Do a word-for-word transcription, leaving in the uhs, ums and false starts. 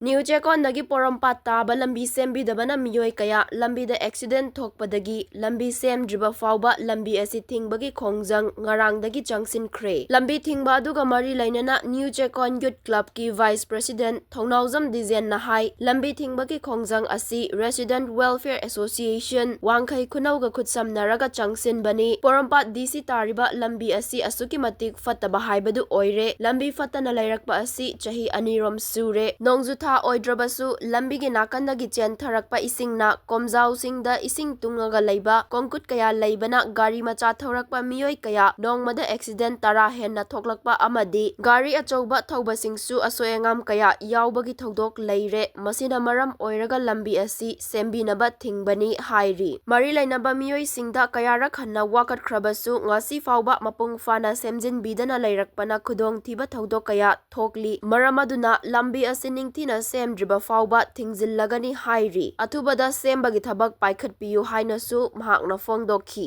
New ꯆꯦꯛꯀꯣꯟꯗꯒꯤ ꯄꯣꯔꯣꯝꯄꯥꯠ ꯇꯥꯕ ꯂꯝꯕꯤ ꯁꯦꯝꯕꯤꯗꯕꯅ ꯃꯤꯑꯣꯏ ꯀꯌꯥ ꯂꯝꯕꯤꯗ ꯑꯦꯛꯁꯤꯗꯦꯟ ꯊꯣꯛꯄꯗꯒꯤ ꯂꯝꯕꯤ ꯁꯦꯝꯗ꯭ꯔꯤꯕ ꯐꯥꯎꯕ ꯂꯝꯕꯤ ꯑꯁꯤ ꯊꯤꯡꯕꯒꯤ ꯈꯣꯡꯖꯪ ꯉꯔꯥꯡꯗꯒꯤ ꯆꯪꯁꯤꯟꯈ꯭ꯔꯦ꯫ ꯂꯝꯕꯤ ꯊꯤꯡꯕ ꯑꯗꯨꯒ ꯃꯔꯤ ꯂꯩꯅꯅ ꯅ꯭ꯌꯨ ꯆꯦꯛꯀꯣꯟ ꯌꯨꯠ ꯀ꯭ꯂꯕꯀꯤ ꯚꯥꯏꯁ ꯄ꯭ꯔꯦꯁꯤꯗꯦꯟꯠ ꯊꯧꯅꯥꯎꯖꯝ ꯗꯤꯖꯦꯟꯅ ꯍꯥꯏ, ꯂꯝꯕꯤ ꯊꯤꯡꯕꯒꯤ ꯈꯣꯡꯖꯪ ꯑꯁꯤ Resident Welfare Association ꯋꯥꯡꯈꯩ ꯈꯨꯅꯧꯒ ꯈꯨꯠꯁꯝꯅꯔꯒ ꯆꯪꯁꯤꯟꯕꯅꯤ꯫ ꯄꯣꯔꯣꯝꯄꯥꯠ ꯗꯤ ꯁꯤ ꯇꯥꯔꯤꯕ ꯂꯝꯕꯤ ꯑꯁꯤ ꯑꯁꯨꯛꯀꯤ ꯃꯇꯤꯛ ꯐꯠꯇꯕ ꯍꯥꯏꯕꯗꯨ ꯑꯣꯏꯔꯦ꯫ ꯂꯝꯕꯤ ꯐꯠꯇꯅ ꯂꯩꯔꯛꯄ ꯑꯁꯤ ꯆꯍꯤ ꯑꯅꯤꯔꯣꯝ ꯁꯨꯔꯦ꯫ ꯅꯣꯡꯖꯨ ꯊꯥ ꯑꯣꯏꯗ꯭ꯔꯕꯁꯨ ꯂꯝꯕꯤꯒꯤ ꯅꯥꯀꯟꯗꯒꯤ ꯆꯦꯟꯊꯔꯛꯄ ꯏꯁꯤꯡꯅ ꯀꯣꯝꯖꯥꯎꯁꯤꯡꯗ ꯏꯁꯤꯡ ꯇꯨꯡꯉꯒ ꯂꯩꯕ ꯀꯣꯡꯀꯨꯠ ꯀꯌꯥ ꯂꯩꯕꯅ ꯒꯥꯔꯤ ꯃꯆꯥ ꯊꯧꯔꯛꯄ ꯃꯤꯑꯣꯏ ꯀꯌꯥ ꯅꯣꯡꯃꯗ ꯑꯦꯛꯁꯤꯗꯦꯟ ꯇꯔꯥ ꯍꯦꯟꯅ ꯊꯣꯛꯂꯛꯄ ꯑꯃꯗꯤ ꯒꯥꯔꯤ ꯑꯆꯧꯕ ꯊꯧꯕꯁꯤꯡꯁꯨ ꯑꯁꯣꯏ ꯑꯉꯥꯝ ꯀꯌꯥ ꯌꯥꯎꯕꯒꯤ ꯊꯧꯗꯣꯛ ꯂꯩꯔꯦ꯫ ꯃꯁꯤꯅ ꯃꯔꯝ ꯑꯣꯏꯔꯒ ꯂꯝꯕꯤ ꯑꯁꯤ ꯁꯦꯝꯕꯤꯅꯕ ꯊꯤꯡꯕꯅꯤ ꯍꯥꯏꯔꯤ꯫ ꯃꯔꯤ ꯂꯩꯅꯕ ꯃꯤꯑꯣꯏꯁꯤꯡꯗ ꯀꯌꯥꯔꯛ ꯍꯟꯅ ꯋꯥꯀꯠꯈ꯭ꯔꯕꯁꯨ ꯉꯁꯤ ꯐꯥꯎꯕ ꯃꯄꯨꯡ ꯐꯥꯅ ꯁꯦꯝꯖꯤꯟꯕꯤꯗꯅ ꯂꯩꯔꯛꯄꯅ ꯈꯨꯗꯣꯡꯊꯤꯕ ꯊꯧꯗꯣꯛ ꯀꯌꯥ ꯊꯣꯛꯂꯤ꯫ ꯃꯔꯝ ꯑꯗꯨꯅ ꯂꯝꯕꯤ ꯑꯁꯤ ꯅꯤꯡꯊꯤꯅ ꯁꯦꯝꯗ꯭ꯔꯤꯕ ꯐꯥꯎꯕ ꯊꯤꯡꯖꯤꯜꯂꯒꯅꯤ ꯍꯥꯏꯔꯤ꯫ ꯑꯊꯨꯕꯗ ꯁꯦꯝꯕꯒꯤ ꯊꯕꯛ ꯄꯥꯏꯈꯠꯄꯤꯌꯨ ꯍꯥꯏꯅꯁꯨ ꯃꯍꯥꯛꯅ ꯐꯣꯡꯗꯣꯛꯈꯤ꯫